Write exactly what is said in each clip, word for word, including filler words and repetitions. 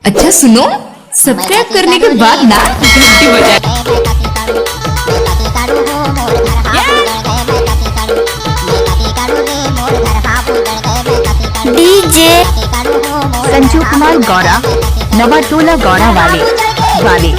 अच्छा सुनो, सब्सक्राइब करने के बाद ना घंटी बजा। DJ संजू कुमार गौरा, नवा टोला गौरा वाले, वाले।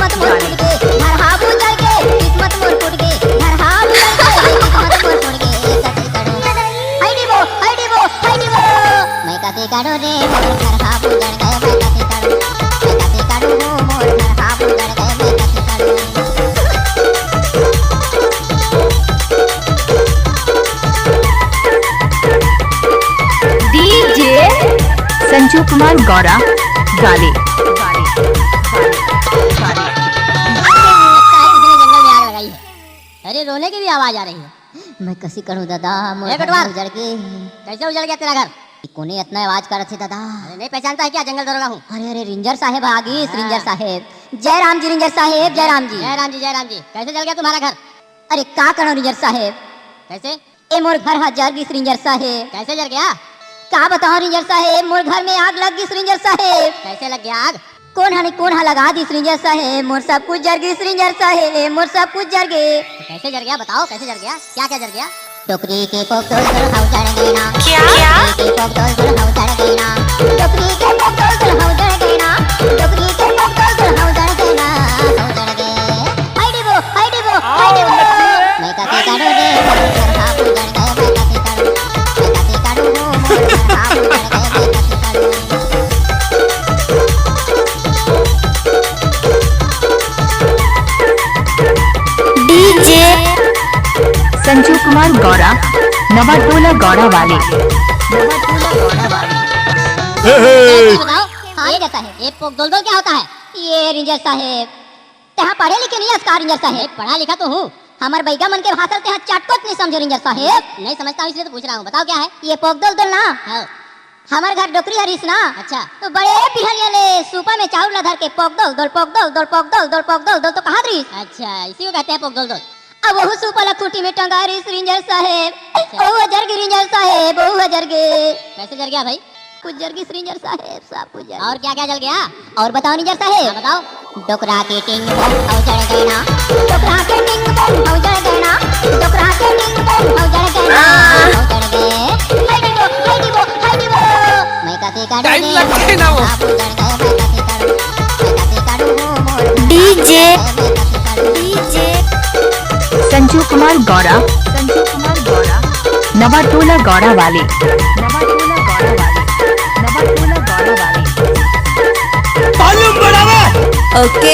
DJ संजू कुमार गौरा, गाले, गाले, गाले, गाले। लगता है किसी ने जंगल में आग लगाई है। अरे, रोने की भी आवाज आ रही है। मैं कसी करूं दादा, मोर ए, घर कटवार। उजड़ गे। कैसे उजड़ गया तेरा घर? कोने इतना आवाज करत हे दादा? अरे, नहीं पहचानता है क्या? जंगल दरोगा हूँ। अरे, अरे, रेंजर साहेब आ गिस, हाँ। रेंजर साहेब। जय राम जी, रेंजर साहेब, जय राम जी। जय राम जी, जय राम जी। कैसे जल गया तुम्हारा घर? अरे, का करो रेंजर साहेब? कैसे? ए मोर घर हा जर गिस रेंजर साहेब। कैसे जर गया? का बताओ रेंजर साहेब, मोर घर में आग लग गिस रेंजर साहेब। कैसे लग गया आग? कोन हा नहीं कोन हा लगा दिस रेंजर साहेब, मोर सब कुछ जर गिस रेंजर साहेब, मोर सब कुछ जर गे। तो कैसे जर गया बताओ, कैसे जर गया, क्या क्या जर गया? डोकरी के पोक दोल दोल हौ जड़ गे ना। क्या? डोकरी के पोक दोल दोल हौ जड़ गे ना। डोकरी के पोक दोल दोल हौ जड़ गे ना। डोकरी के पोक दोल दोल हौ जड़ गे ना। हौ जड़ गे। हाय डिबो, हाय डिबो, हाय डिबो। मैं कथी करूँ रे, मोर घर हा उजड़ गे, मैं कथी करूँ, मैं कथी करूँ हो, मोर घर हा उजड़ गे, मैं कथी करूँ। DJ संजू कुमार गौरा, नवा टोला गौरा वाले। नवा टोला गौरा वाले। हे, हे। बताओ, हाँ, ये, रेंजर साहेब। ये पोक दोल दोल क्या होता है? ये रेंजर साहेब, तेहा पढ़े लिखे नहीं हस का रेंजर साहेब? नहीं, पढ़ा लिखा तो हूँ। हमर बैगा मन के भाषा तेहा चटकोच नहीं समझे रेंजर साहेब। नहीं समझता हूँ, इसलिए तो पूछ रहा हूँ। बताओ क्या है? ये पोक दोल दोल ना, हाँ। हमर घर डोकरी हरिस ना। अच्छा। तो बड़े बिहनिया ले सूपा में चाउर ला धर के पोक दोल दोल, पोक दोल दोल, पोक दोल दोल, पोक दोल दोल तो कहत रहिस। अच्छा, इसी को कहते हैं पोक दोल दोल। अब वहू सूपा ला खूंटी में टंगा रहिस रेंजर साहेब। अच्छा। वहू जर गे रेंजर साहेब, वहू जर गे। कैसे जर गया भाई? कुछ जर गिस रेंजर साहेब, सब कुछ जर गे। और क्या क्या जल गया? और बताओ रेंजर साहेब। हाँ, बताओ। डोकरा के टिंग बोंग हौ जड़ गे ना। डोकरा के टिंग बोंग हौ जड़ गे ना। डोकरा के टिंग बोंग हौ जड़ गे ना। हौ जड़ गे। हाय डिबो, हाय डिबो, हाय डिबो। मैं कथी करूँ टाइम रे, लगथे ना वो। बाबू जड़ गे, मैं कथी करूँ, मैं कथी करूँ हो, मोर DJ, मैं कथी करूँ। DJ संजू कुमार गौरा, संजू कुमार गौरा, नवा टोला गौरा वाले, नवा टोला गौरा वाले, नवा टोला गौरा वाले। वॉल्यूम बढ़ावा। OK।